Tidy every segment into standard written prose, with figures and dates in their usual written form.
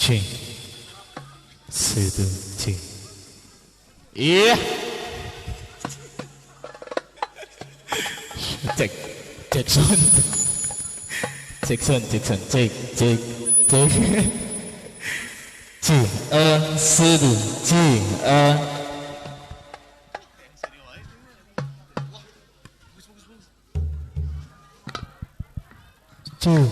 Cing. Situ cing. Iya. Cek. Cek sound. Cek sound, cek sound, cek, cek, cek. Cing, situ, cing, Cing.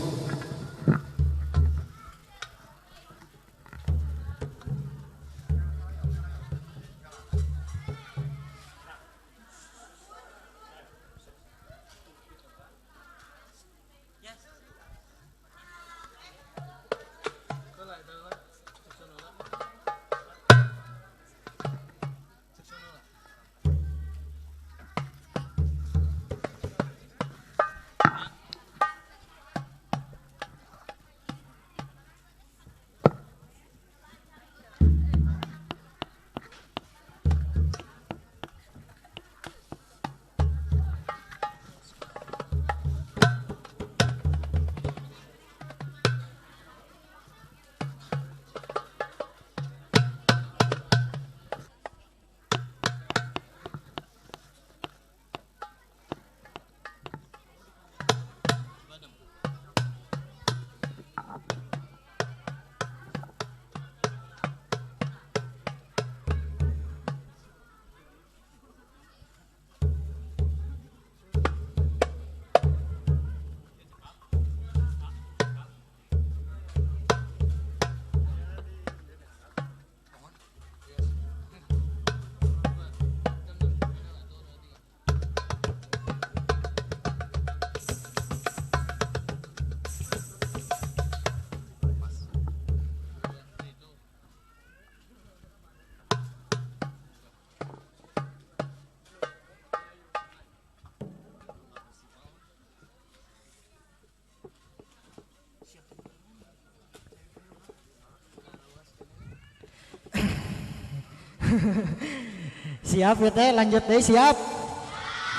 Siap ya teh, lanjut deh, siap.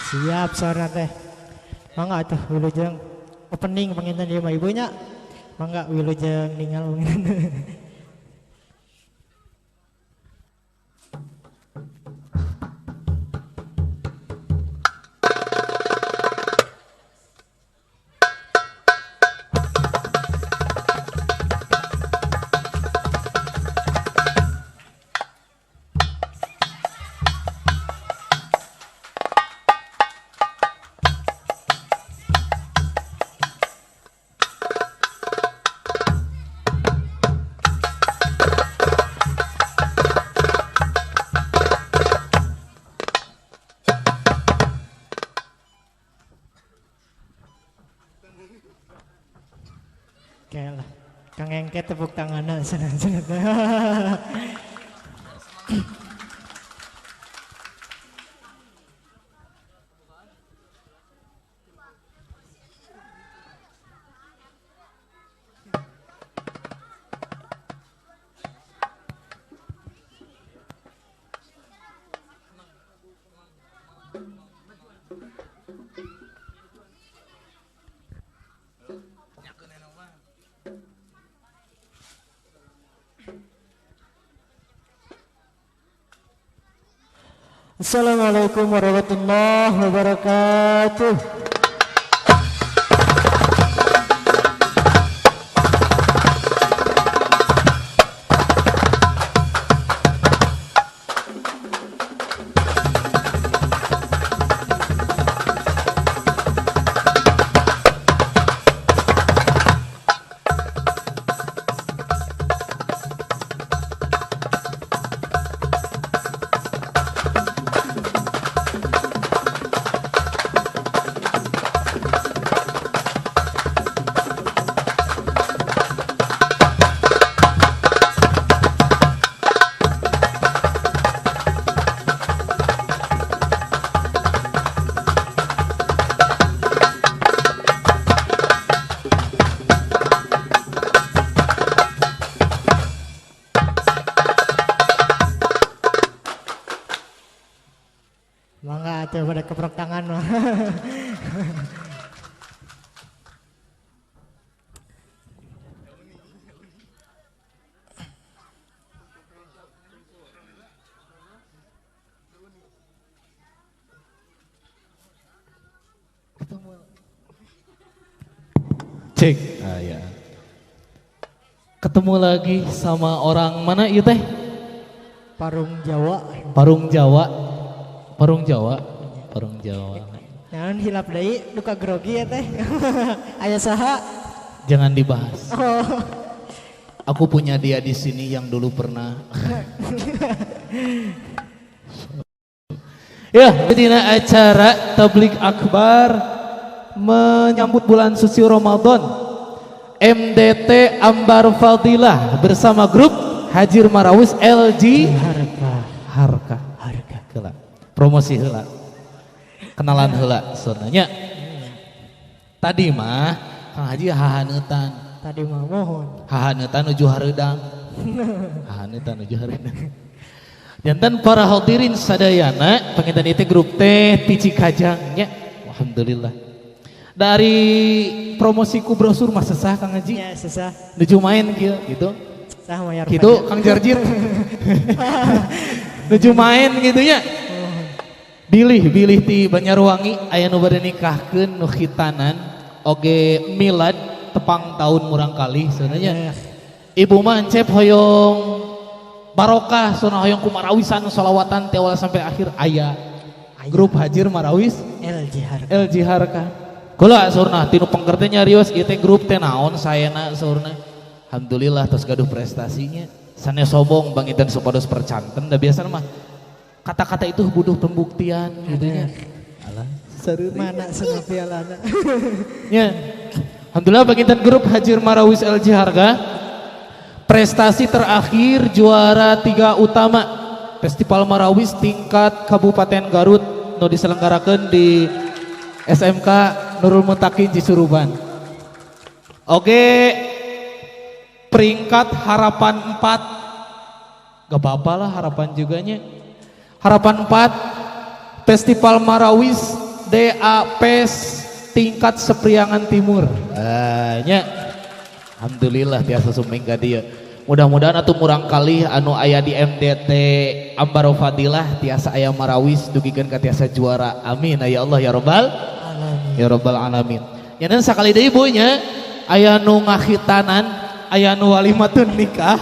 Siap sora teh. Mangga atuh wilujeng opening panginten ieu mah ibunya. Mangga wilujeng ningal panginten. Kang Engke tepuk tangan senang-senang. Assalamualaikum warahmatullahi wabarakatuh. Mangga atuh pada keprok tangan mah. Cek. Ah, ya. Ketemu lagi sama orang mana ieu teh? Parung Jawa. Parung Jawa. Parung Jawa. Parung Jawa. Naon hilap deui duka grogi ya teh. Aya saha? Jangan dibahas. Oh. Aku punya dia di sini yang dulu pernah. Ya, dina acara Tabligh Akbar menyambut bulan suci Ramadan. MDT Ambar Fadilah bersama grup Hajir Marawis LG Harka. Harka. Harka. Heula. Promosi heula. Kenalan heula sebenarnya. Tadi mah Kang Haji hahaneutan. Tadi mah mohon. Hahaneutan nuju hareudang. Hahaneutan nuju hareudang. Jantan para hadirin sadayana panginten ieu grup teh ti Cikajang nya. Alhamdulillah. Dari promosi ku brosur mah sesah Kang Haji. Ya sesah. Nuju main kieu gitu. Sah mayar. Gitu Kang Jarjit. Nuju main gitu nya. Bilih ti Banjarwangi aya nu bade nikahkeun nu khitanan oge milad tepang tahun murang kali sebenarnya. Ibu mah encep hoyong barokah sona hoyong kumarawisan sholawatan ti awal sampai akhir aya. Grup Hajir Marawis LG Harka. LG Harka. Kula saurna tinu pengker teh nyarios ieu teh grup teh naon saena saurna. Alhamdulillah tos gaduh prestasinya. Sanes sombong bangitan supados percanten da biasana mah kata-kata itu butuh pembuktian gitu nya. Alah, sareureun. Mana cenah pialana. Nya. Alhamdulillah bangitan grup Hajir Marawis LG Harga prestasi terakhir juara 3 utama Festival Marawis tingkat Kabupaten Garut nu diselenggarakeun di SMK Nurul Mutakin Cisuruban. Oke, peringkat harapan 4. Gak apa-apa lah harapan juga nya. Harapan 4 Festival Marawis DAPS tingkat Sepriangan Timur. Nya. Alhamdulillah tiasa sumping ka dieu. Mudah-mudahan atuh murang kali anu aya di MDT Ambaro Fadilah tiasa aya Marawis dugikeun ka tiasa juara. Amin ya Allah ya rabbal alamin. Ya rabbal alamin. Nyanan sakali deui Bu nya aya nu ngakhitanan, aya nu walimatun nikah.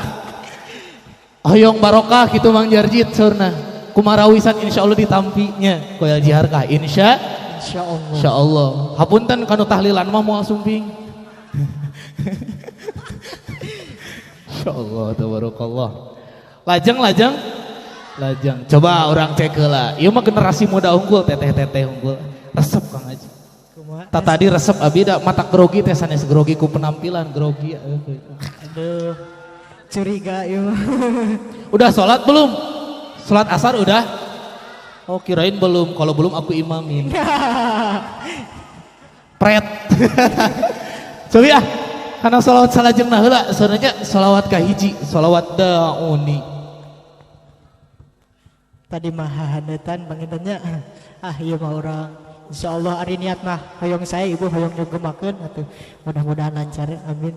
Hoyong barokah kitu Mang Jarjit saurna. Kumarawisan insyaallah ditampi nya ku LG Harkah insya insyaallah. Insyaallah. Hapunten kanu tahlilan mah moal sumping. Insyaallah tabarakallah. Lajeng lajeng lajeng. Coba orang cek heula. Ieu mah generasi muda unggul, teteh-teteh unggul. Resep Kang Haji. Ta tadi resep abi da mata grogi teh sanes grogi ku penampilan grogi. Aduh. Curiga ieu mah. Udah salat belum? Salat asar udah? Oh kirain belum, kalau belum aku imamin. Pret. Coba ah. Karena sholawat salajengna heula sebenarnya sholawat kahiji, sholawat dauni. Tadi mah hahaneutan pangintennya. Ah ieu mah urang insyaallah ari niat mah hoyong saya ibu hoyong nyugemakeun atuh. Mudah-mudahan lancar amin.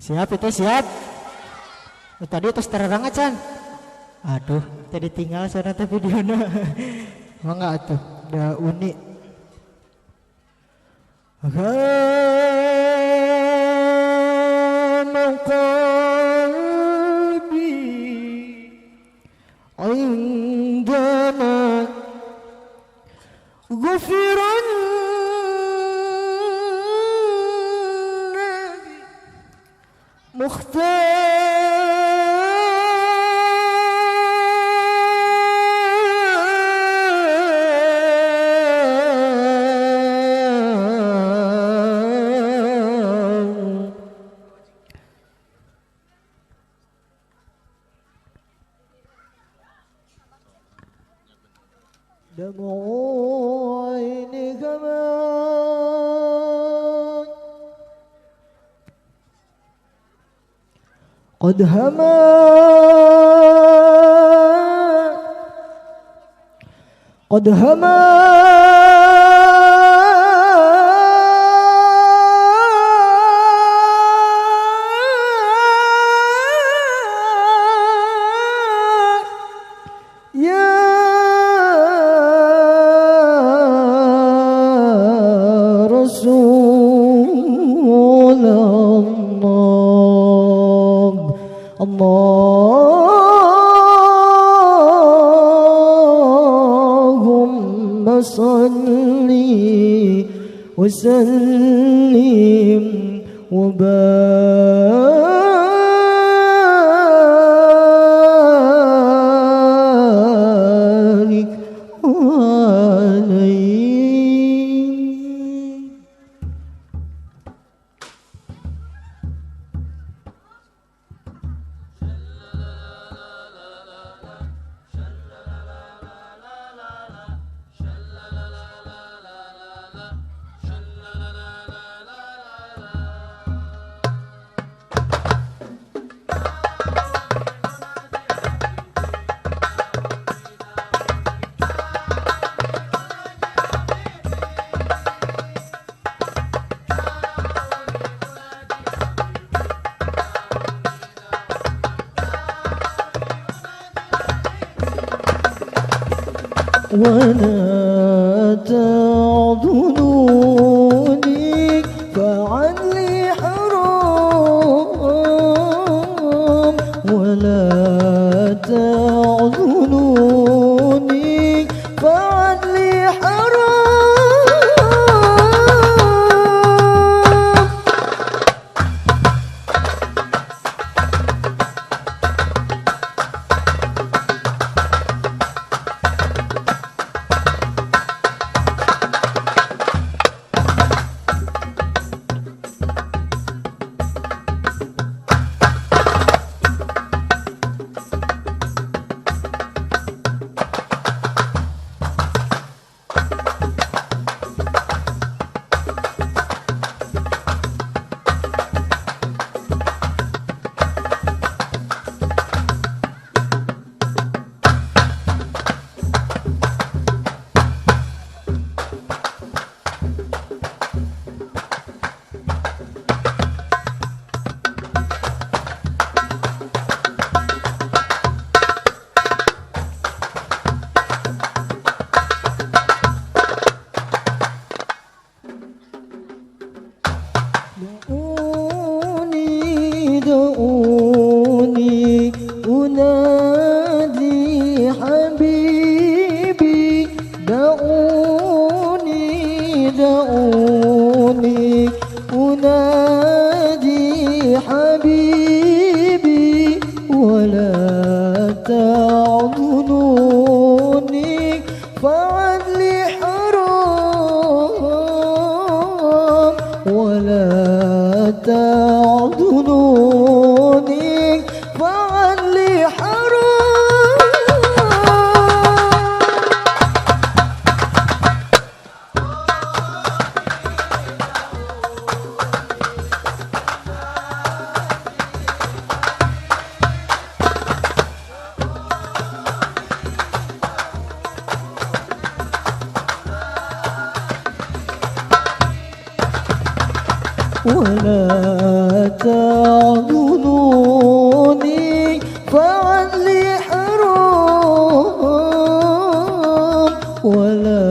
Siap itu siap. Tadi terus terang acan. Aduh, tadi tinggal sana teh videona. Mangga atuh dauni. هام قلبي عندما غفر النبي مختار دمع عينك ما قد هما قد هما يا رسول الله اللهم صل وسلم وبارك عليه. ولا تعضلوني فعلي حرام، ولا تعضلوني فعلي حرام. دعوني دعوني أنادي حبيبي، دعوني دعوني أنادي حبيبي، ولا تعضلوني فعلي حرام، ولا تعضلوني فعلي حرام. ولا تعضلوني فعلي حرام، ولا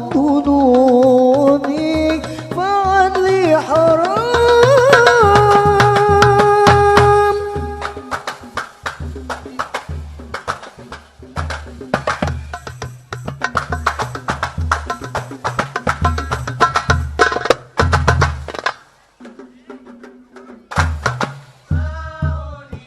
تعضلوني فعلي حرام. دعوني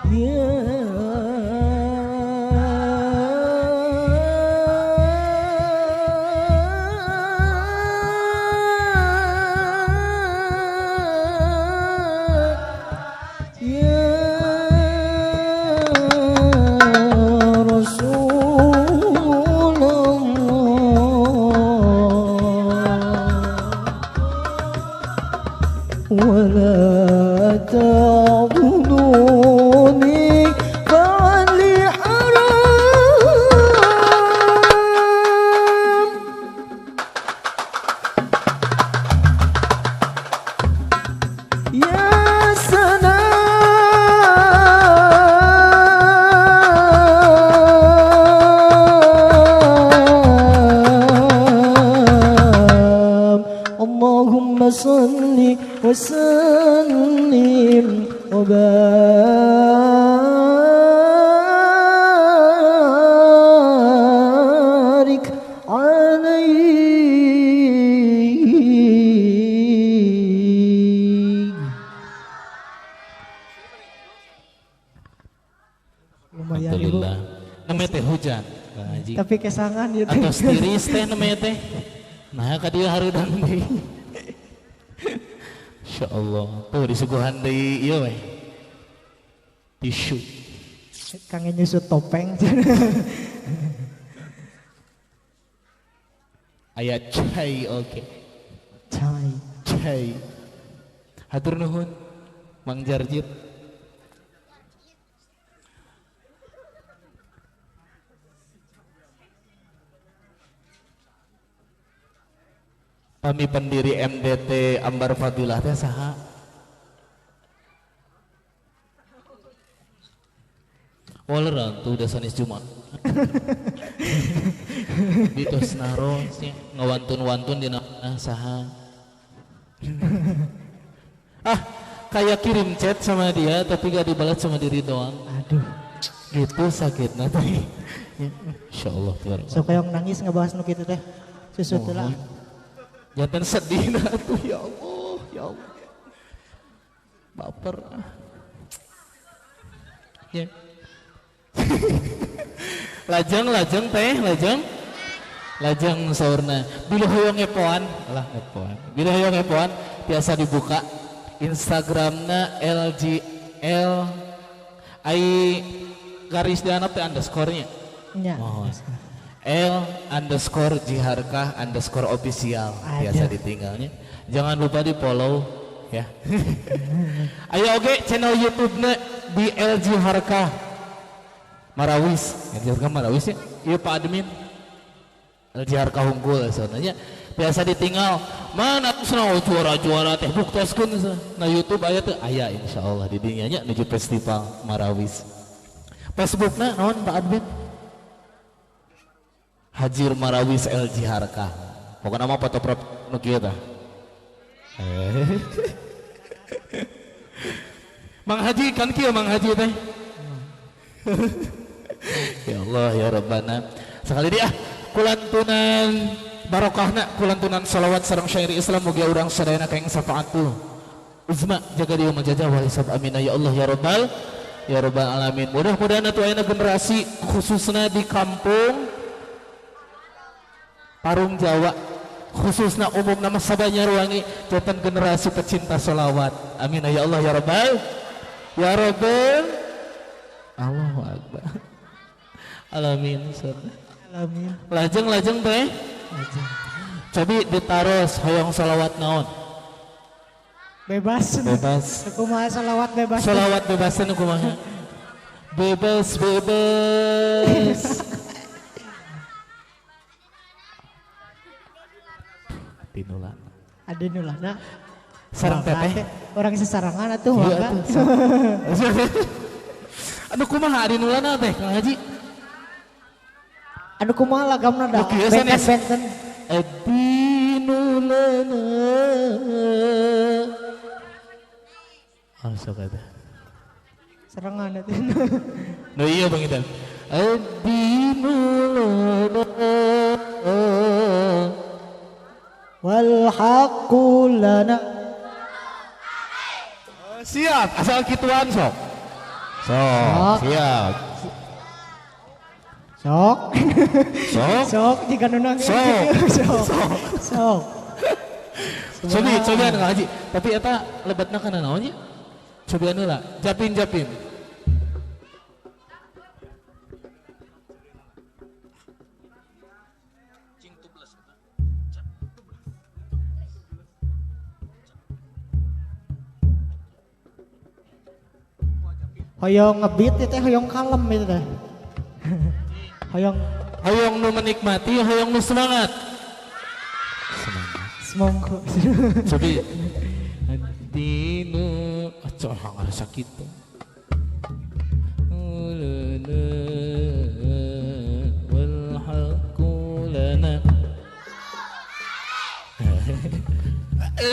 Ya ولا تعضلوني فعلي حرام. يا سلام اللهم صل وسلم وبارك عليه. Lumayan ibu. Alhamdulillah. Namanya teh hujan, Bang Haji. Tapi kesangan ya teh. Atos tiris teh namanya teh. Nah, ka dieu hareudang deui. Insyaallah. Tuh disuguhan deui ieu we. Tisu. Kangen nyusut topeng. Aya cai oke. Cai. Cai. Hatur nuhun Mang Jarjit. Pami pendiri MDT Ambar Fadilah teh saha? Waleran tuh udah sanes Jumat. Ditos naros nya ngawantun-wantun dina saha. Ah, kayak kirim chat sama dia tapi gak dibalas sama diri doang. Aduh. Gitu sakitna teh. Insyaallah tabarakallah. Sok hoyong nangis ngebahas nu kitu teh. Susut lah. Jantan sedih nah tuh ya Allah, ya Allah. Baper. Ya. Lajeng lajeng teh, lajeng. Lajeng saurna. Bila hoyong ngepoan, alah ngepoan. Bila hoyong ngepoan biasa dibuka Instagramna LGL ai garis di anak teh underscore-nya. Nya. Oh. L underscore jiharkah underscore official biasa ditinggalnya. Jangan lupa di follow ya. Ayo oke channel YouTube-nya di LG Harkah Marawis. LG Harkah Marawis ya. Iya Pak Admin. LG Harkah unggul sebenarnya. Biasa ditinggal mana tuh senang juara-juara teh buktoskeun na YouTube aya teh aya insyaallah di dinya nya nuju festival Marawis. Facebookna naon Pak Admin? Hajir Marawis LG Harkah. Pokoknya mah foto prop nu kieu tah. Mang Haji kan kieu Mang Haji teh. Ya Allah ya Rabbana. Sekali dia kulantunan barokahna kulantunan salawat sareng syair Islam mugia urang sadayana kaeng syafaatul uzma jaga dia majajah wa hisab amina ya Allah ya Rabbal ya Rabbal alamin. Mudah-mudahan atuh ayeuna generasi khususna di kampung Parung Jawa khususnya umum nama Sabanyarwangi jantan generasi pecinta solawat. Amin ya Allah ya Rabbal ya Rabbal. Allahu Akbar. Alamin. Alamin. Lajeng lajeng teh. Lajeng. Cobi ditaros hoyong solawat naon? Bebas. Bebas. Kumaha solawat bebas? Solawat bebasan kumaha? Bebas bebas. Adinulana. Adinulana. Sarang teteh. Orang sesarangan atuh mangga. Aduh kumaha adinulana teh Kang Haji? Aduh kumaha lagamna da. Benten-benten. Adinulana. Oh sok eta. Serangan atuh. Nu iya Bang Idan. Adinulana. Wal haqqu lana. Siap, asal kituan sok. Sok, siap. Sok. Sok. Sok jika nu nangis. Sok. Sok. Sok. Cobi, cobian Kang Haji. Tapi eta lebetna kana naon nya? Cobian heula. Japin, japin. Hoyong ngebeat itu teh, hoyong kalem itu teh. Hoyong hoyong nu menikmati, hoyong nu semangat. Semangat. Semongko. Cobi dinu acoh ngarasa kitu. Wal haqqu lana.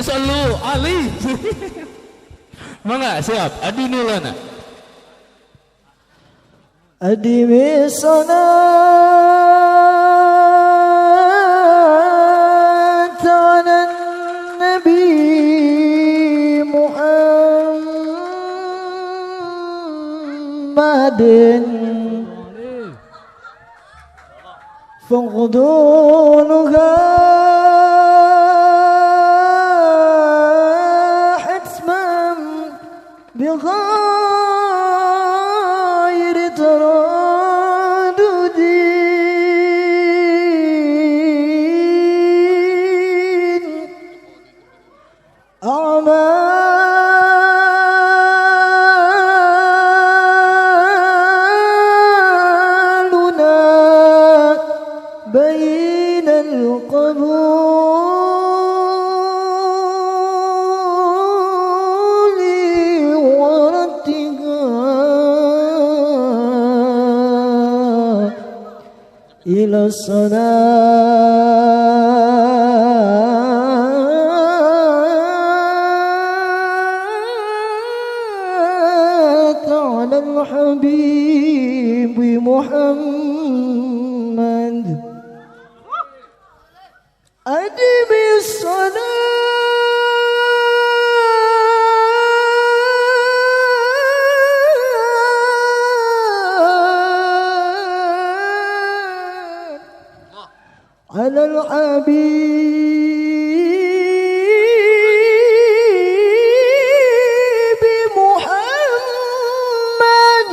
Sallu alaihi. Mangga siap, adinu lana. أدم الصلاة على النبي محمد فغضونها حتما بغير تردد أعمالنا بين القبول وردها إلى الصلاة على الحبيب محمد. أدم الصلاة على الحبيب محمد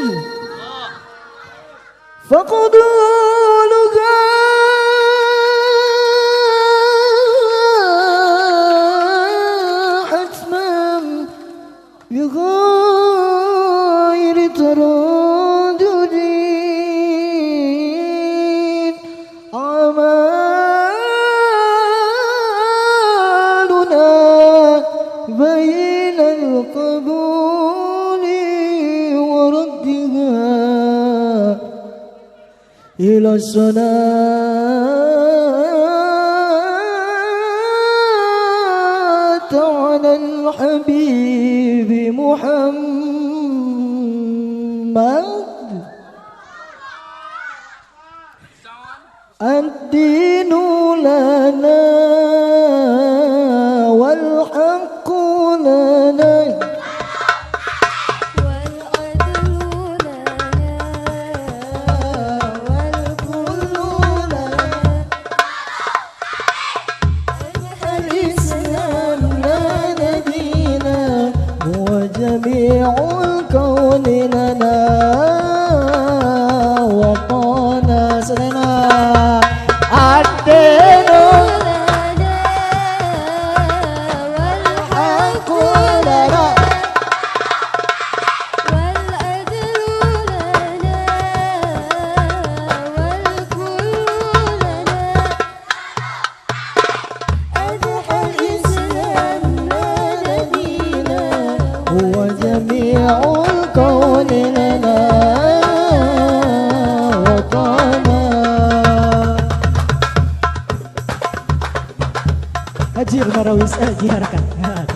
فقدولها حتما بغير تردد أعمالنا بين القبول وردها إلى الصلاة على الحبيب محمد. الدين لنا والحق لنا والعدل لنا والكل لنا الإسلام لنا دينا وجميع الكون لنا وطنا سلنا. الدين لنا والحق لنا والعدل لنا والكل لنا أضحى الإسلام لنا دينا وجميع الكون لنا وطنا. Hajir Marawis diharapkan.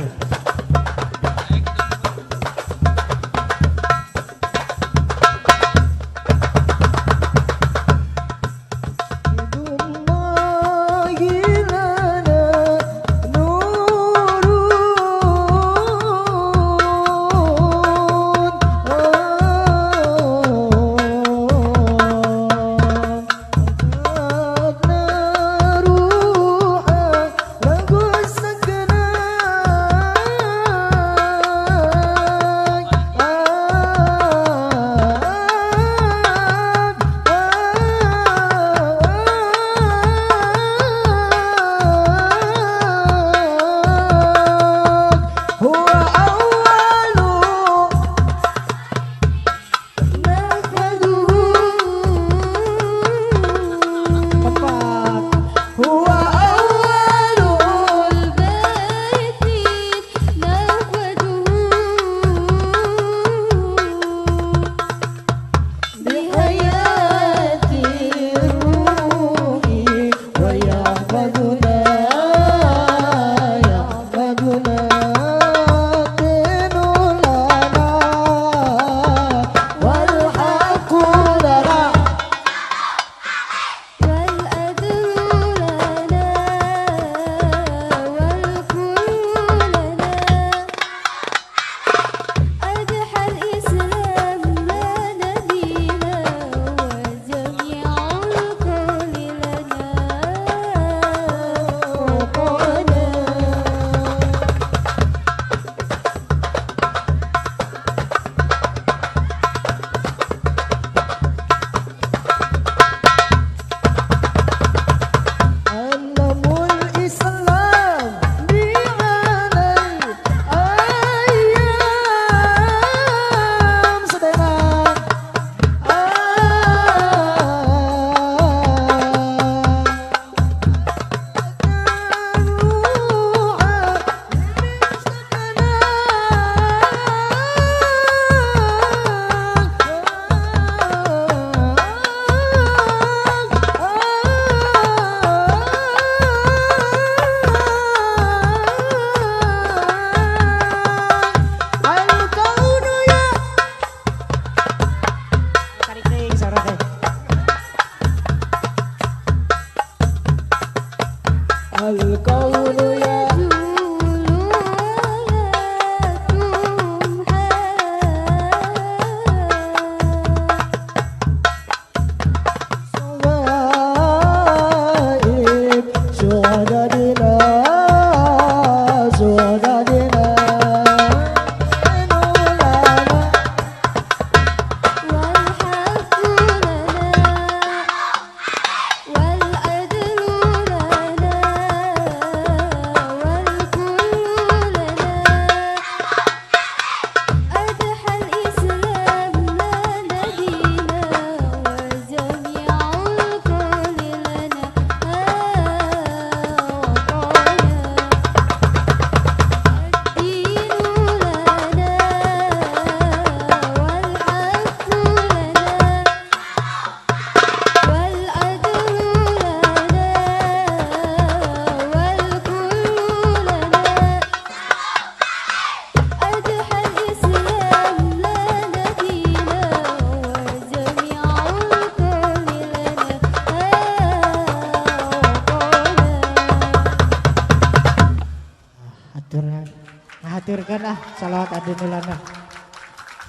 Salawat adinulana.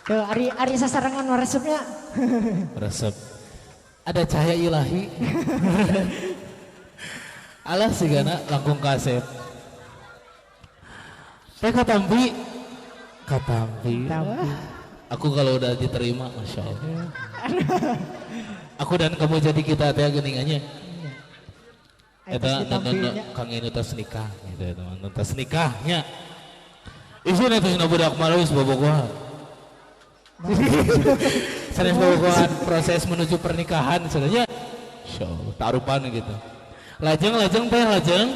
Tuh ari ari sasarengan resepnya. Resep. Ada cahaya ilahi. Alah sigana langkung kasep. Teh katampi. Katampi. Aku kalau udah diterima, Masya Allah. Aku dan kamu jadi kita teh geuningannya. Eta kang ini tos nikah gitu teman, tos nikahnya. Isin eta cenah budak malus bobogohan. Sanes bobogohan proses menuju pernikahan sebenarnya. Insyaallah tarupan gitu. Lajeng lajeng teh lajeng.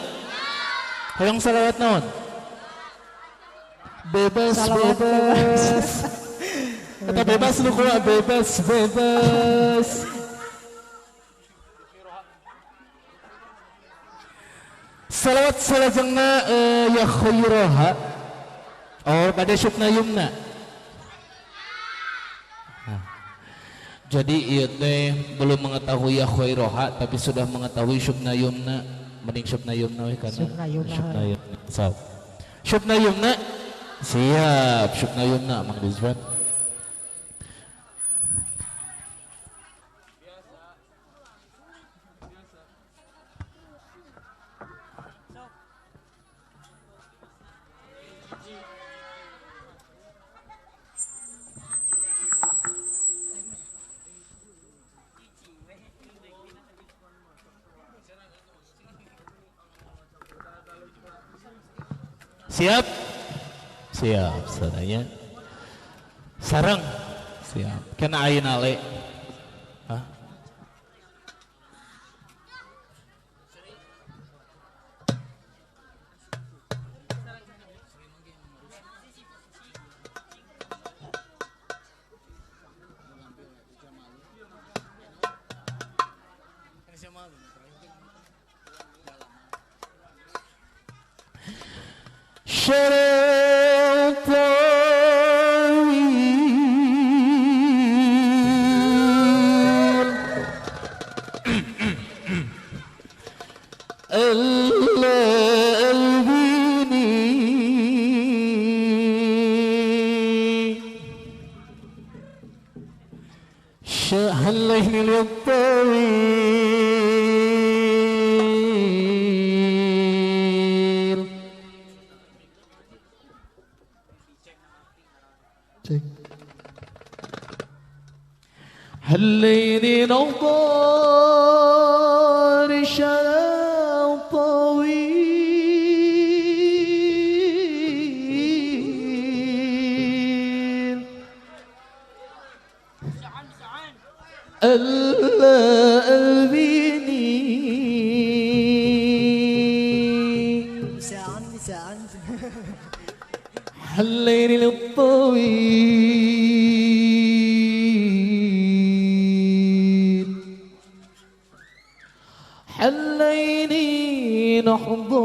Hoyong salawat naon? Bebas salawat, bebas. Kata bebas lu kuat bebas bebas. Salawat salajengna ya khayraha. Oh pada syupna yumna. Nah. Jadi ieu teh belum mengetahui ya khayraha tapi sudah mengetahui syupna yumna. Mending syupna yumna we kana. Syupna yumna. Syupna, syupna yumna. Siap syupna yumna Mang Rizwan. Siap? Siap, saudaranya. Sareng. Siap. Kena ayeuna le. Hah? الليل نظار شلا طويل ألا ألبيني الليل الطويل حليني نحضر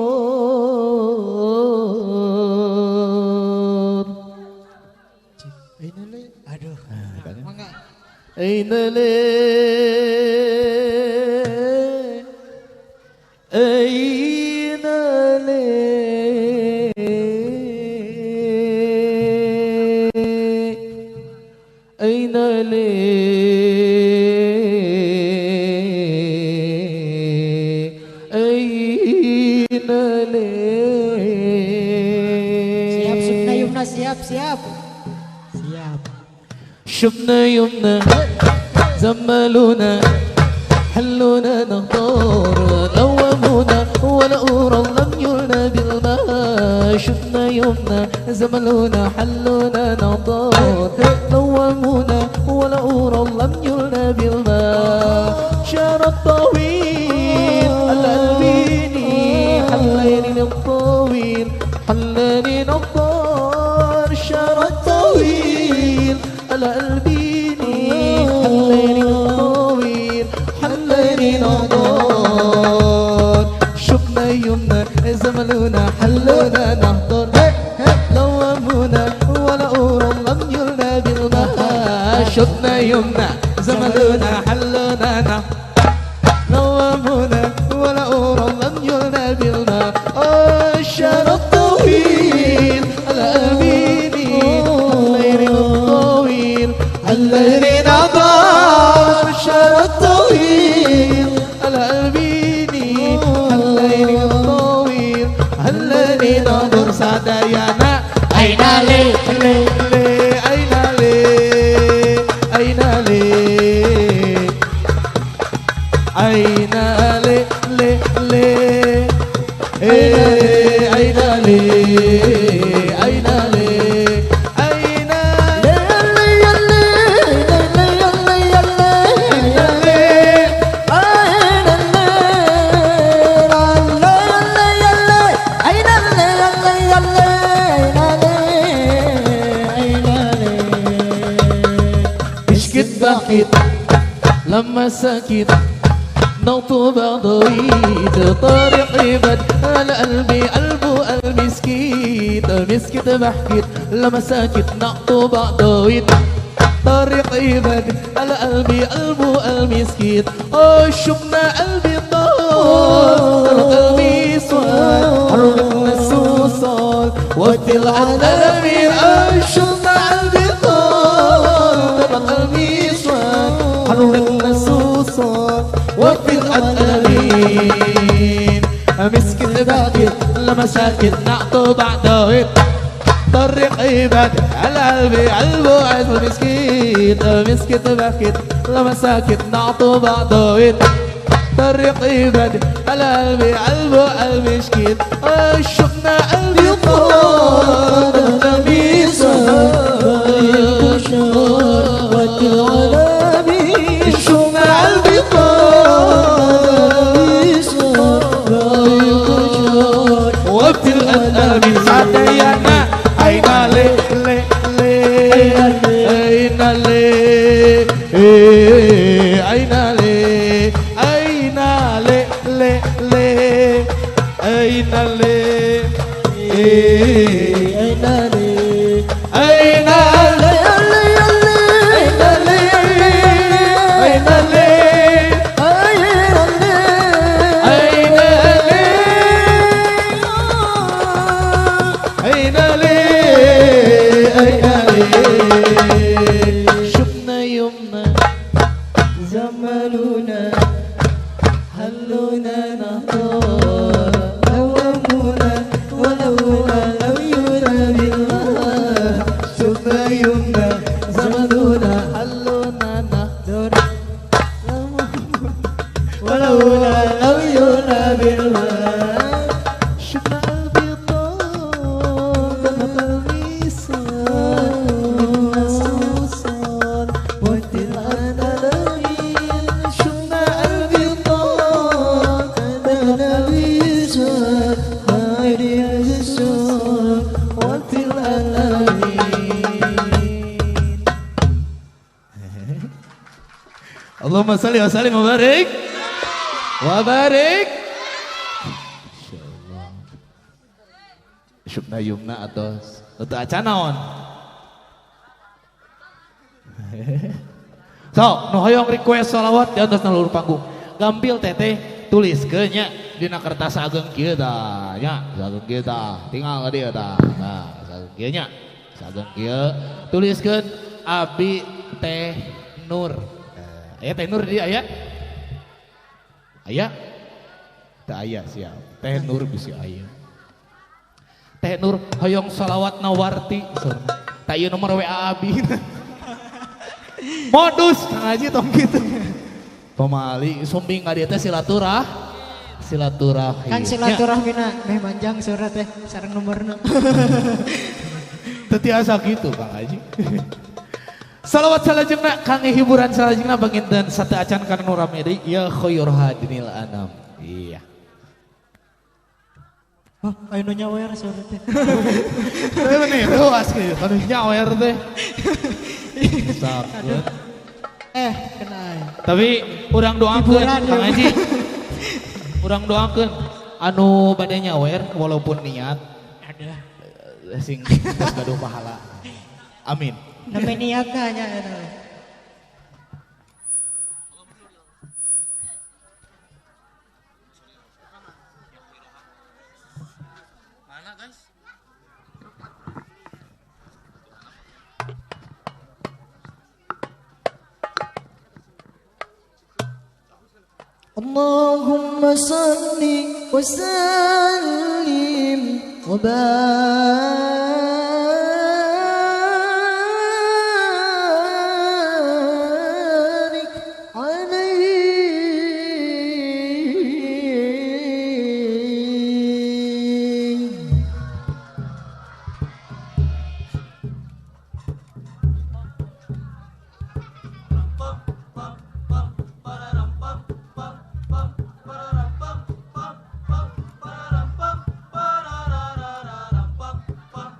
aduh أين لي أين لي أين لي Siap Syupna Yumna, siap siap siap. شفنا يمنا زملونا حلونا نهضر لومونا ولا أورا لم يلنا بالماء. شفنا يمنا زملونا حلونا نهضر لومونا ولا أورا لم يلنا بالماء. شعر الطويل الألبيني حليني الطويل حلاني نضار. شعر الطويل الألبيني حلاني الطويل حلاني نضار. شفنا يمنا زملونا حلونا نهضر لومونا ولا أورا لم يلنا بالماء. شفنا يمنا زملونا حلونا نهضر لومونا ولا أورا لم يلنا بالماء. الشعر الطويل الألبيني بحكيت لما سكت نطبع ضويت طارق عباد على قلبي قلبه المسكيت مسكت بحكيت لما سكت نطبع ضويت طارق عباد على قلبي قلبه المسكيت شفنا قلبي طار قلبي سواد حرقنا السوسال وقت العالمين شفنا قلبي طار قلبي سواد حرقنا السوسال وقت العالمين مسكت بحكيت لما سكت نقطع ضويت طريق عباد على قلبي قلبه عز مسكيت مسكت بحكيت لما سكت نقطع ضويت طريق عباد على قلبي قلبه المسكيت شفنا قلبي طار قلبي صار وقت العالمين شفنا قلبي طار وقت الألم سعدينا أين لي لي لي أين لي أين لي أين لي لي لي أين لي أين لي أين لي أين لي أين لي أين لي أين لي شفنا يومنا زملونا هلونا نهضر نومونا ولونا لو يرى بالله شفنا يومنا زملونا هلونا نهضر ولولا لو يرى بالله شفنا قلبي طار قلبي صار وقت العالمين شفنا قلبي طار قلبي صار هاي الشوق وقت الألمين. اللهم صل وسلم وبارك وبارك. Insyaallah. Syubna yumna atau acan naon? So, nu hoyong request sholawat di atas nalur panggung. Gampil teteh tulis ke nya dina kertas ageng kieu tah nya, ageng kieu tah, tinggal ka dieu tah. Nah, ageng kieu nya, ageng kieu tuliskeun Abi Teh Nur. Aya Teh Nur di aya? Aya? Teu aya siap. Teh Nur bisi aya. Teh Nur hoyong sholawat nawarti. Tah ieu nomor WA Abi. Modus Kang Haji tong kitu. Pamali sumbing ka dieu teh silaturahmi. Kan silaturahmina meh manjang surat teh sareng nomorna. Teu tiasa kitu Kang Haji. Salawat salajengna kangge hiburan salajengna banginten sate acan kana nu rame deui ya khair hadinil anam. Iya. Oh, aya nu nyawer surat teh. Teu nih, luas kieu anu nyawer teh. Sakit. Kena. Tapi urang doakeun Kang Haji. Urang doakeun anu bade nyawer walaupun niat ada sing geus gaduh pahala. Amin. Namanya niatna nya eta. Mana guys? Allahumma salli wa sallim wa barik alaihi. Pam.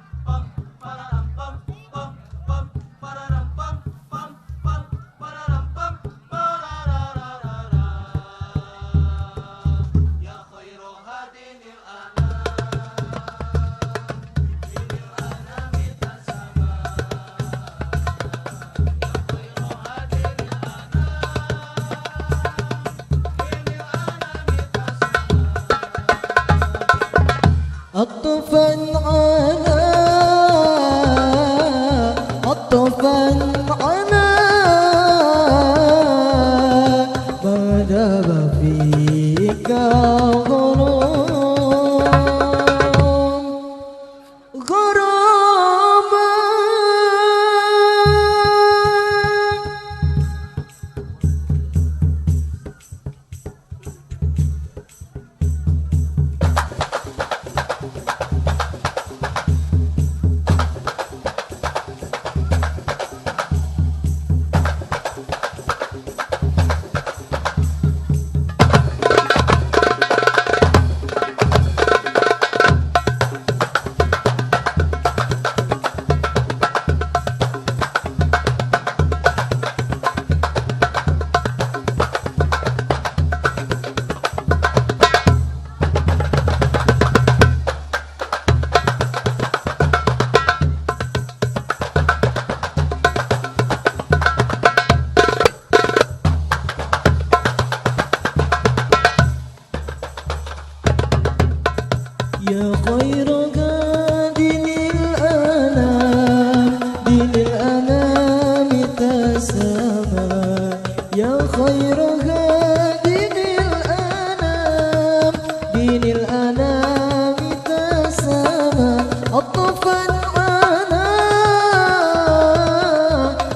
خير هادي الأنام دين الأنام تسامى عطفا على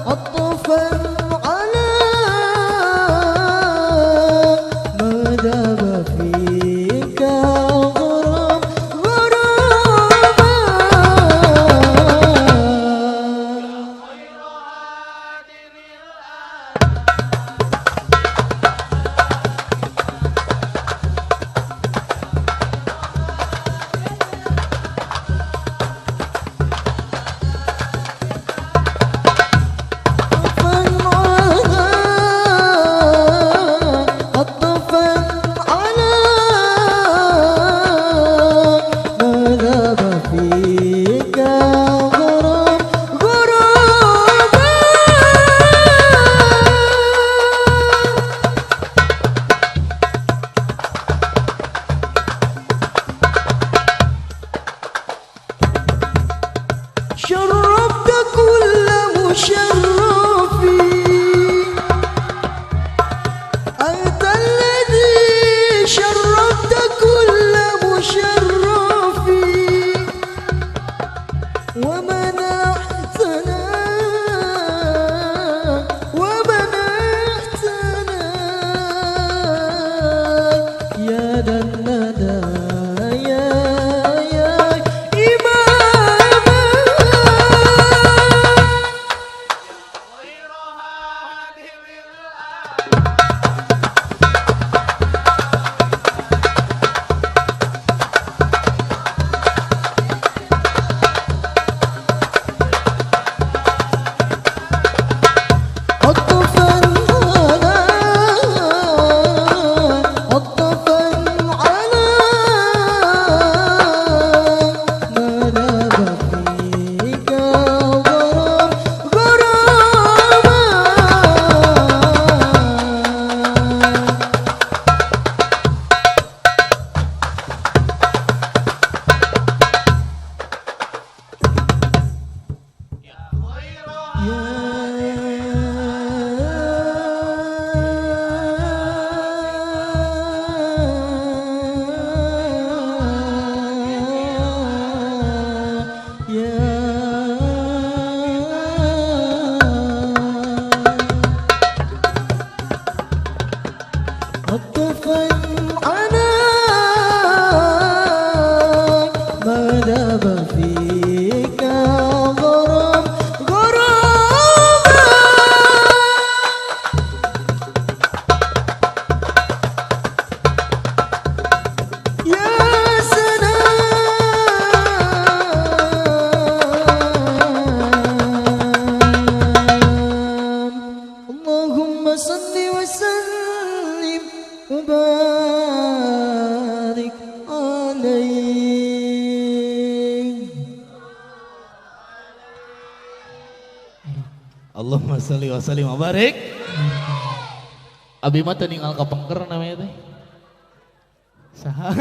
عطفا على ما دام فيك غرام غراما. عطفا على ما ذاب فيك غرام غراما. شربت كل مشرف أنت الذي شربت كل مشرف ومنحتنا ومنحتنا يا ذا الندى يا يا إماما. عطفا على عطفا على ما ذاب فيك غرام غراما. عطفا على ما ذاب فيك غرام غراما. يا سلام اللهم صل وسلم وبارك عليه. Allahumma sholli wa sallim wa barik. Abi mah teu ninggal kapengker namanya teh. Saha?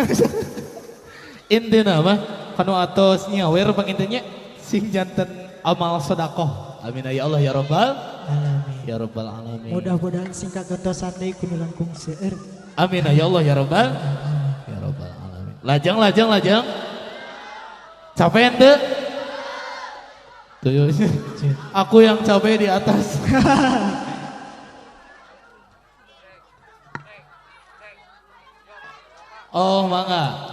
Intina mah kanu atos nyawer pangintennya sing janten amal sedekah. Amin ya Allah ya rabbal alamin. Ya rabbal alamin. Mudah-mudahan sing kagentosan deui kudu langkung seueur. Amin ya Allah ya rabbal ya rabbal alamin. Lajang lajang lajang. Capek ente? Tuh, aku yang capek di atas. Oh, mangga.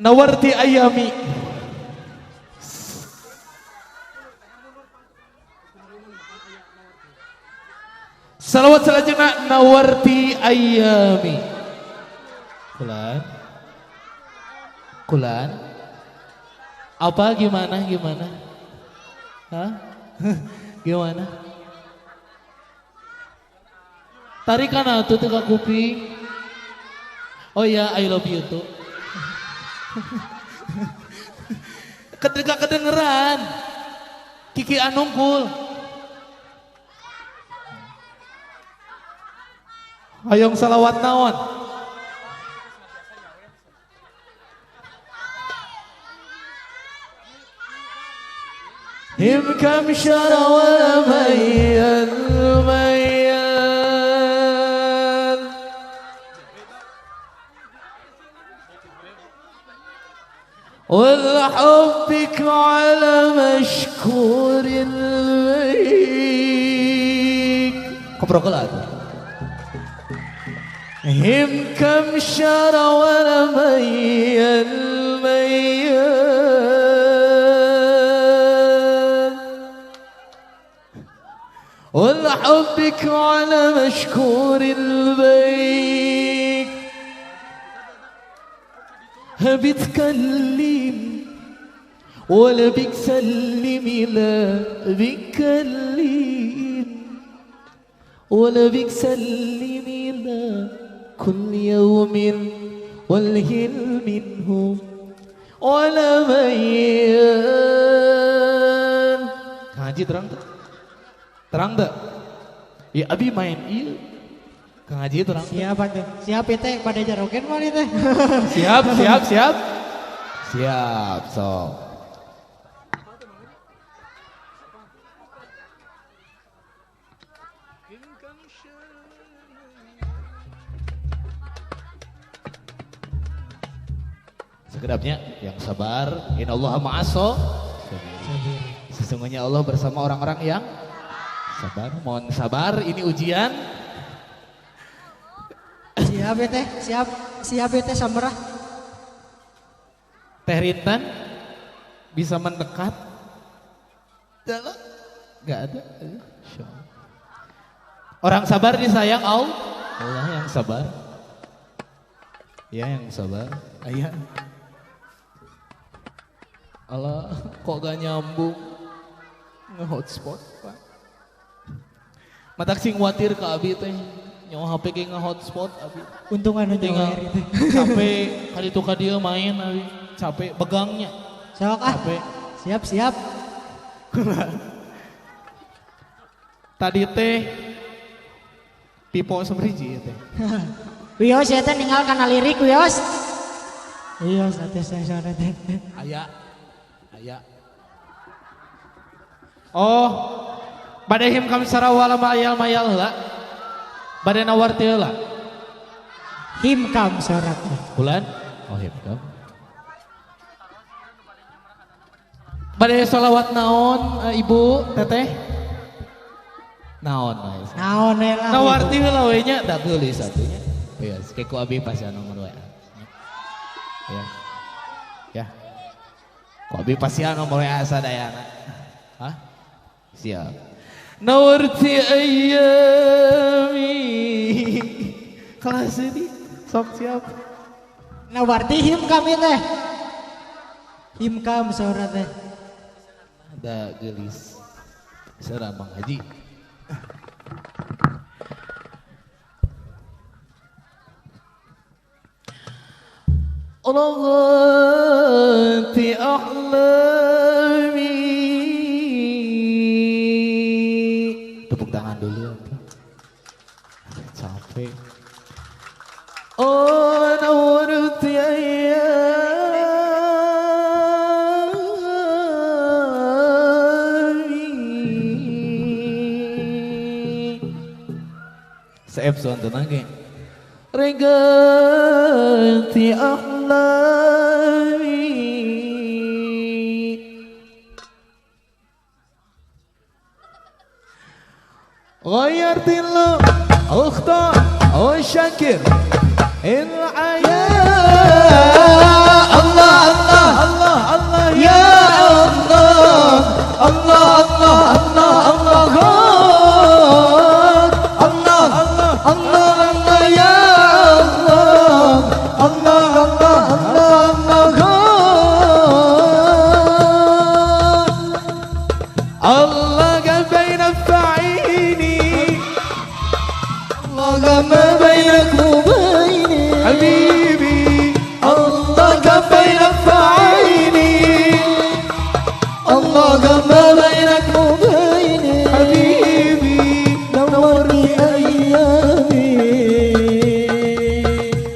Nawarti ayami. Salawat selanjutnya Nawarti ayami. Kulan. Kulan. Apa gimana gimana? Hah? Gimana? Tarikan atuh teu ka kuping. Oh ya, I love you tuh. Ketika kedengeran. Kiki Anungkul. Hayong salawat naon? هم كم شرى ولا ميل ميل ولا حبك على مشكور بيك كبرقلات هم كم شرى ولا ميل ميل ولا حبك على مشكور البيك بتكلم ولا بتسلمي لا بتكلم ولا بتسلمي لا كل يوم والهل منه ولا ميل. Kang Haji terang tak? Terang tak? Ya abi main iya. Kang Haji terang. Siap atuh. Siap teh pada jaroken mah teh. Siap, siap, siap. Siap, sok. Sekedapnya yang sabar, innallaha ma'as sabirin. Sesungguhnya Allah bersama orang-orang yang sabar. Mohon sabar, ini ujian. Siap ya teh, siap, siap ya teh samberah. Teh Rintan bisa mendekat? Gak ada. Orang sabar disayang Allah. Allah yang sabar. Ya yang sabar. Ayah. Allah kok gak nyambung nge-hotspot Pak. Matak sing khawatir ke abi teh. Nyawa HP ge nge-hotspot abi. Untung anu tinggal capek kali itu ka dieu main abi. Capek begangnya. Sok ah. Capek. Siap, siap. Tadi teh pipo sabriji teh. Wios ya teh ninggal kana lirik wios. Wios teh saya teh. Aya. Aya. Oh, badai him kam sarawala mayal mayal heula. Badai nawar teh heula. Him kam sarat. Bulan? Oh him kam. Badai sholawat naon ibu teteh? Naon naon lah. Nawarti heula we nya da geulis atuh nya. Wios ke ku abi pasian nomor WA. Ya. Ya. Ku abi pasian nomor WA sadayana. Hah? Siap. Nawarti ayami. Kelas ini sok siap. Nawarti him kami teh. Him kam saudara teh. Ada gelis. Saudara Bang Haji. Ragati ahlami. Tepuk tangan dulu. Capek. Oh nawarti ayami. Seep soan tenang ge. Regati ahlami. غيرت اللون اختار وشكر العيا الله الله الله الله يا الله الله الله الله الله الله الله الله يا الله الله الله الله الله قال بين فعيني الله ما بينك وبيني حبيبي الله قال بين فعيني الله ما بينك وبيني حبيبي نورني أيامي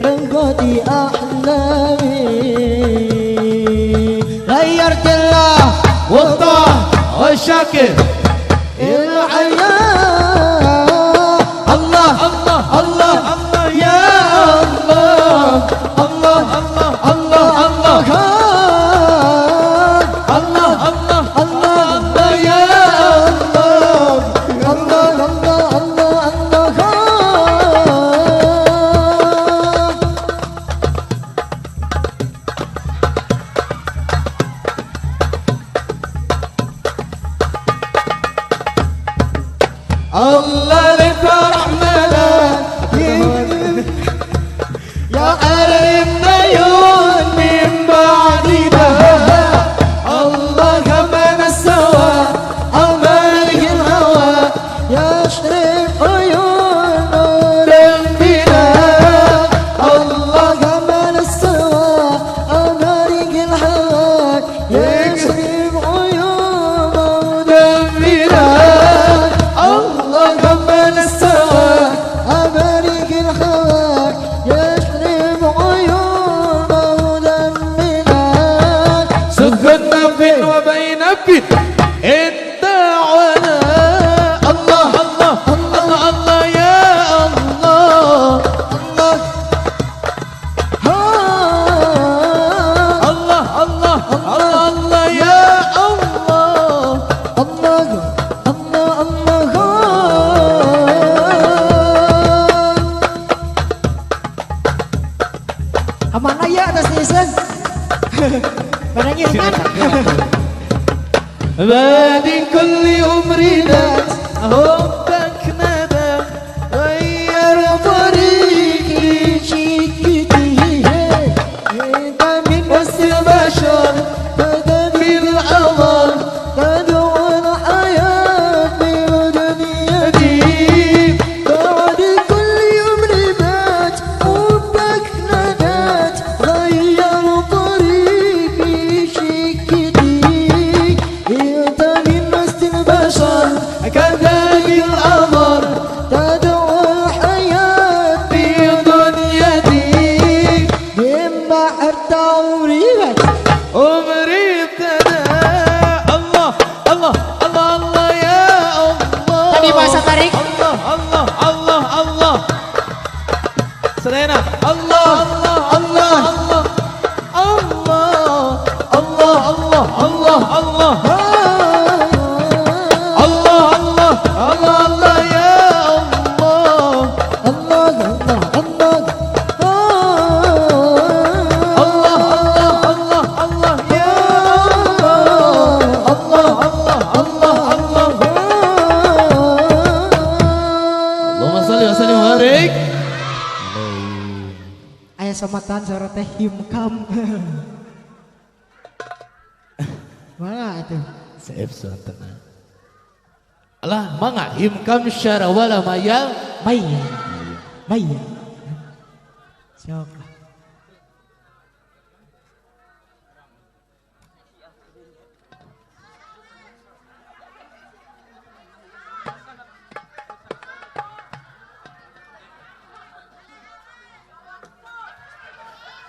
رنقتي أحلامي غيرت الله واختار شاكر الحياة. الله الله الله الله يا الله الله الله الله الله الله الله الله الله يا الله الله الله الله الله. الله لفرح ملا يا أرمنا يون من بعد ده. الله كمان السوا أمالك الهوى يشرب عيون بنا. الله كمان السوا أمالك الهوى يشرب عيون بنا. الله كمان السوا أمالك الهوى يشرب عيون مدمنا. سخنا بين وبين بين انت وانا. الله الله الله الله يا الله الله الله الله الله الله يا الله الله الله الله. Amanah ya atas nisan. Barang kan. بعد كل عمرنا حبك ندى غير طريقي شكتي انت من بس البشر بدا بالقمر تدعو الحياة بدنيتي. بعد كل يوم مات حبك ندات غير طريقي شكتي انت من وسط البشر كذاب القمر تدعو الحياة بدنيتي. من بحر عمري مات عمري ابتدى. الله الله الله الله يا الله. Tadi bahasa tarik. الله الله الله الله سرينا. الله الله الله الله الله الله الله الله الله الله الله الله يا الله الله الله الله الله الله الله يا الله الله الله الله الله. اللهم صل وسلم وبارك. Aya somatan suara teh himkam. Mana itu? Seep sontena. Alah mangga himkam syara wala maya. Maya. Maya. Sok.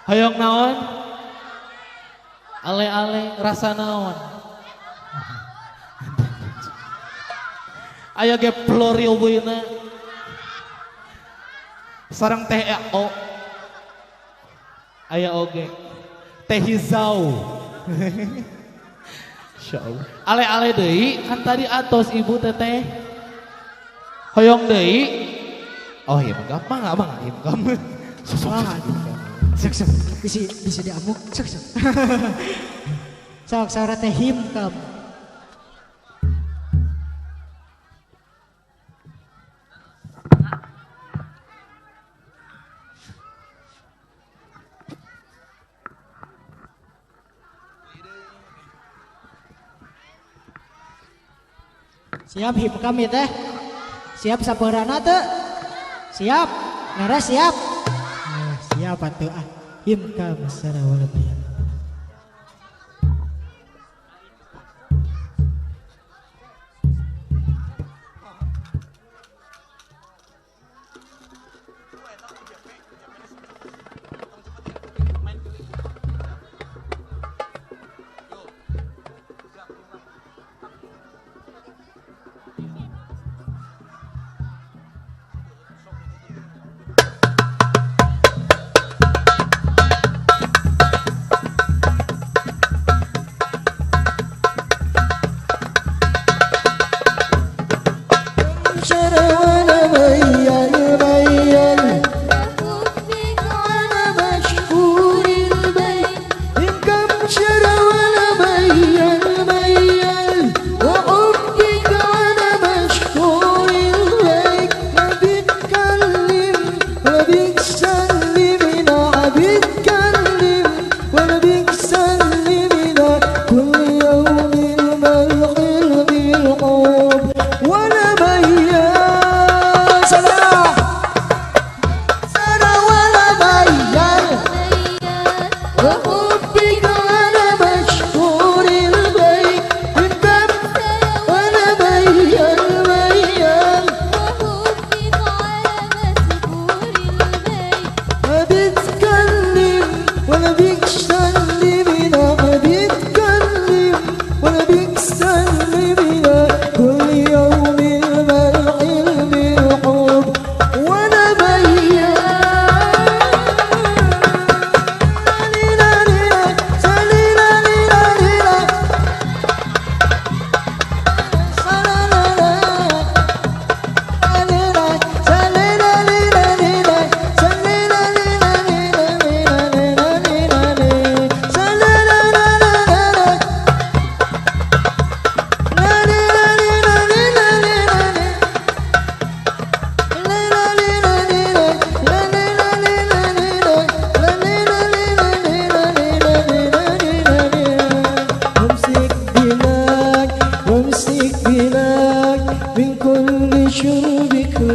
Hoyong naon? Ale-ale rasa naon? Aya ge Florio buina. Sareng teh O. Aya oge. Teh hijau. Insyaallah. Ale-ale deui kan tadi atos ibu teteh. Hoyong deui. Oh iya gampang enggak bang? Gampang. Sok sok bisi bisi diamuk sok sok. Sok suara teh himkam. Siap himkam ya teh. Siap sapeurana teh. Siap. Nara siap. Siap atuh ah. Himkam sarawala.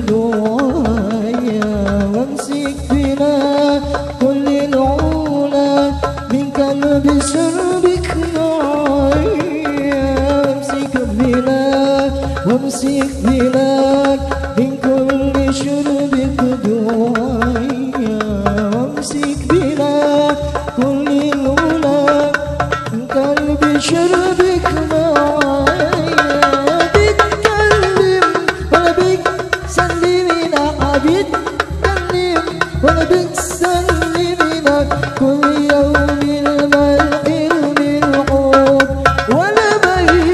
دعايا وامسك بنا كل العلا من قلب شربك معايا وامسك بنا وامسك بنا من كل شربك دعايا وامسك بنا كل العلا من قلب شربك معايا بتكلم ولا بتسلمنا بتكلم ولا بتسلمنا كل يوم الملح الحب ولا بيان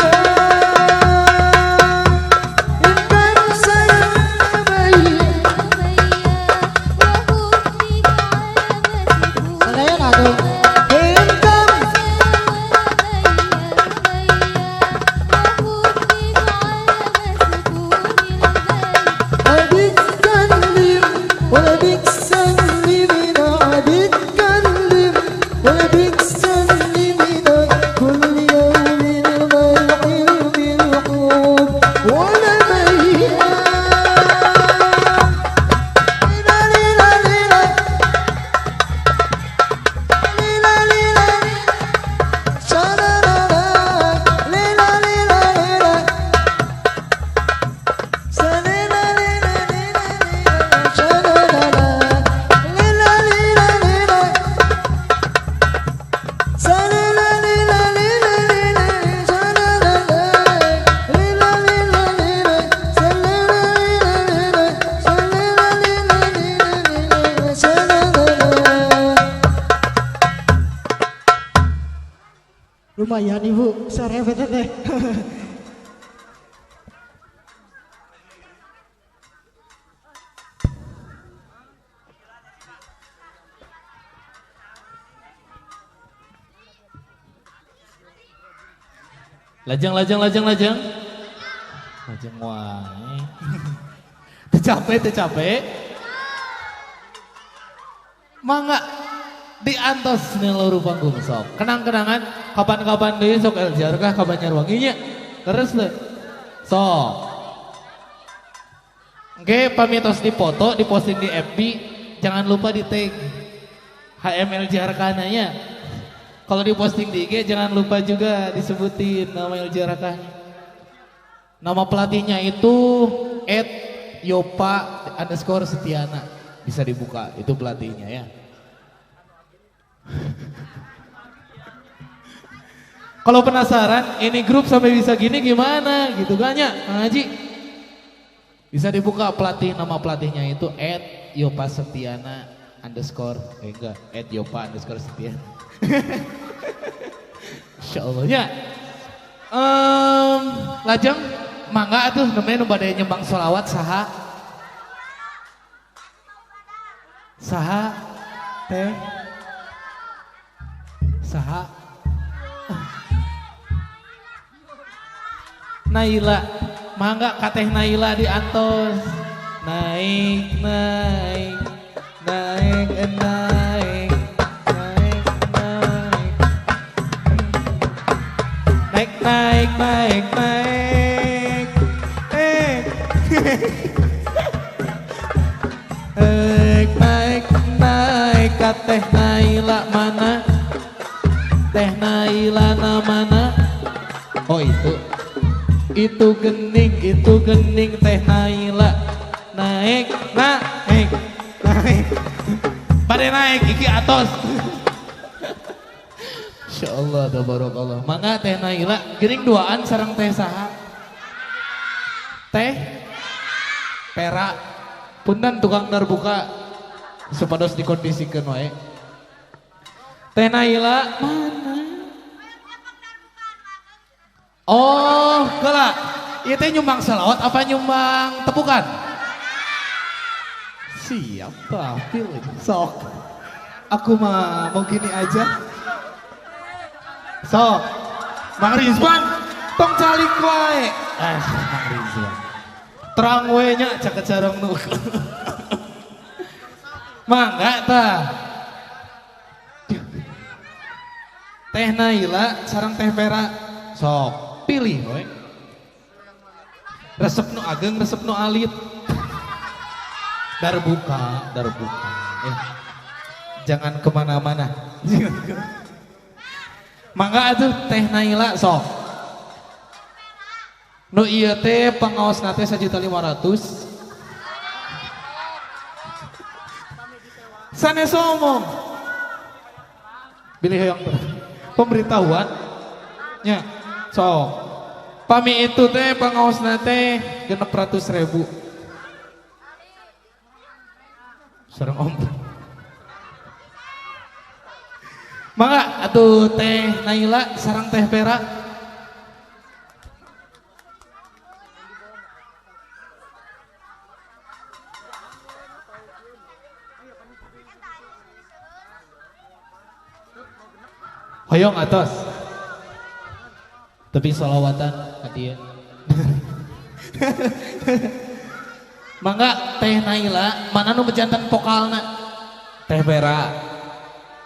انت مسلم Sadayana atuh. انت بتكلم ولا بتسلمنا بتكلم ولا بتسلمنا كل يوم الملح الحب ولا بيان ليلى ليلى ليلى ليلى ليلى شالالا ليلى ليلى ليلى سليلى ليلى ليلى شالالا ليلى ليلى ليلى سليلى ليلى ليلى ليلى شالالا ليلى ليلى ليلى سليلى ليلى ليلى سليلى ليلى ليلى شالالا. Lumayan ibu, sore teh. Lajeng lajeng lajeng lajeng. Lajeng wae. Teu capek, teu capek. Mangga diantos nih panggung sok. Kenang-kenangan kapan-kapan deui sok El Jarkah ka Banjarwangi nya. Terus teu. Sok. Oke, pamitos dipoto, diposting di FB, jangan lupa di tag HML Jarkahna nya. Kalau diposting di IG jangan lupa juga disebutin nama El Jarkahnya. Nama pelatihnya itu @yopa_setiana. Bisa dibuka itu pelatihnya ya. Kalau penasaran ini grup sampai bisa gini gimana gitu kan ya, Kang Haji? Bisa dibuka pelatih, nama pelatihnya itu @yopasetiana underscore enggak @yopa_setiana. Insyaallah ya. Lajeng mangga atuh namanya nu bade nyembang sholawat saha? Saha teh saha Naila, mangga ka Teh Naila diantos. Naik naik naik naik naik naik naik naik naik naik naik naik ka Teh Naila mana? Teh Naila na mana? Oh itu gening Teh Naila naik naik naik pada naik iki atos. Insyaallah tabarakallah. Mangga Teh Naila geuning duaan sareng teh saha? Teh Pera. Punten tukang darbuka supados dikondisikeun wae. Teh Naila mana? Oh, kela. Ieu teh nyumbang selawat apa nyumbang tepukan? Siapa pilih? Sok. Aku mah mau gini aja. Sok. Mang Rizwan, tong calik wae. Mang Rizwan. Terang we nya caket sareng nu. Mangga tah. Teh Naila sareng Teh Pera. Sok, pilih we. Resep nu ageng, resep nu alit. Darbuka, darbuka. Jangan kemana-mana. Mangga atuh Teh Naila sok. Nu ieu teh pangaosna teh 1.500.000. Sanes omong. Bilih hoyong pemberitahuan nya sok. Pami itu teh pangaosna teh 600.000. Sareng om. Mangga atuh Teh Naila sareng Teh Pera. Hoyong atos. Tapi solawatan ka dieu. Mangga Teh Naila, mana nu bejantan vokalna? Teh Pera.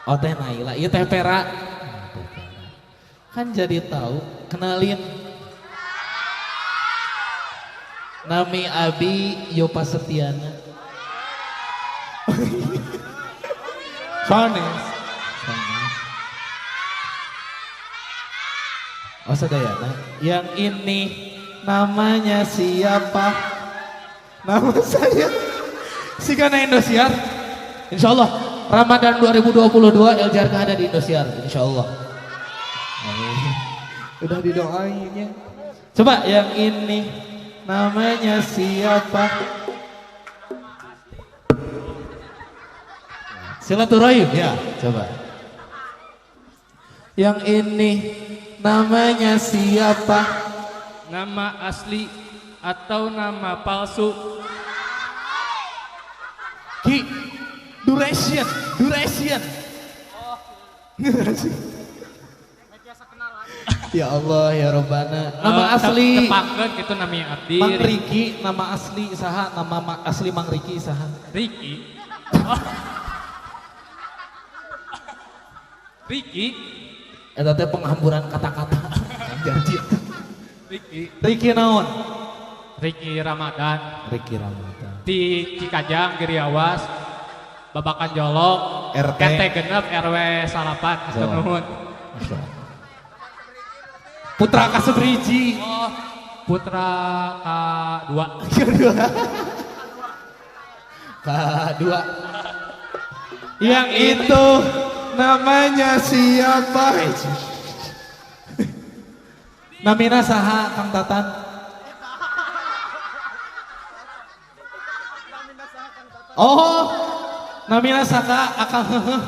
Oh Teh Naila, iya Teh Pera. Kan jadi tahu, kenalin. Nami Abi Yopa Setiana. Sanes. Sanes. Oh sadayana. Yang ini namanya siapa? Nama saya Sigana Indosiar. Insya Allah Ramadan 2022 El Jarka ada di Indosiar. Insya Allah. Udah didoainnya. Coba yang ini namanya siapa? Silaturahim ya. Coba. Yang ini namanya siapa? Nama asli atau nama palsu? Ki, duration, duration. Oh. Ya Allah ya Robbana. Nama asli. Tepangkeun kitu namanya abdi. Mang Riki, nama asli saha? Nama asli Mang Riki saha? Riki. Oh. Riki. Eta teh penghamburan kata-kata. Janji. Riki. Riki naon? Riki Ramadan. Riki Ramadan. Di Cikajang, Giriawas, Babakan Jolok, RT, RT genep, RW salapan, hatur nuhun. Putra Kasebriji. Oh, putra K2. K2. Yang itu namanya siapa? Namina saha Kang Tatan? Oh, namina saka akang heuheuh.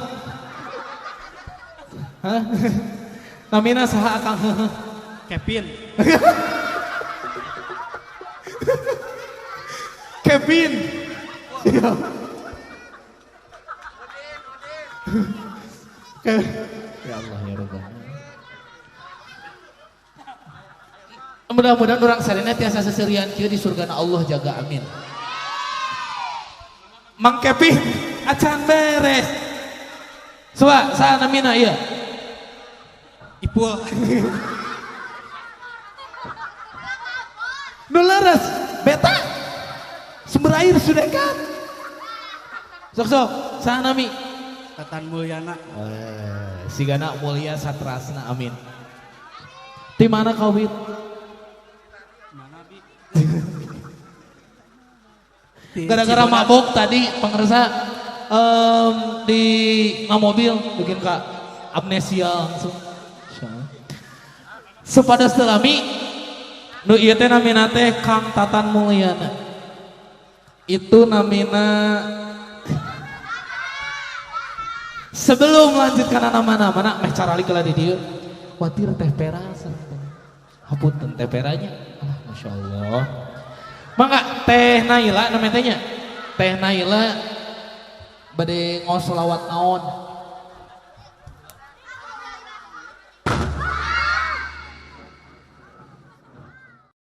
Hah? Namina saha akang heuheuh? Kevin. Kevin. Ya Allah ya Rabbana. Mudah-mudahan orang sarena tiasa seserian kieu di surgana Allah jaga amin. Mang Kevin acan beres. Coba saha namina ieu? Ipul. Nu leres beta. Sumber air sudah kan. Sok-sok saha nami? Tatan Mulyana. Sigana mulia satrasna amin. Di mana kawit? Mana bi? Gara-gara mabok tadi pengersa di mobil bikin kak amnesia langsung. Sepada selami nu ieu teh namina teh Kang Tatan Mulyana. Itu namina. Sebelum lanjut kana nama-nama nak meh caralik lah di dieu. Watir Teh Pera sareng. Hapunten Teh Peranya. Alah masyaallah. Mangga Teh Naila namanya teh nya. Teh Naila bade ngaos selawat naon?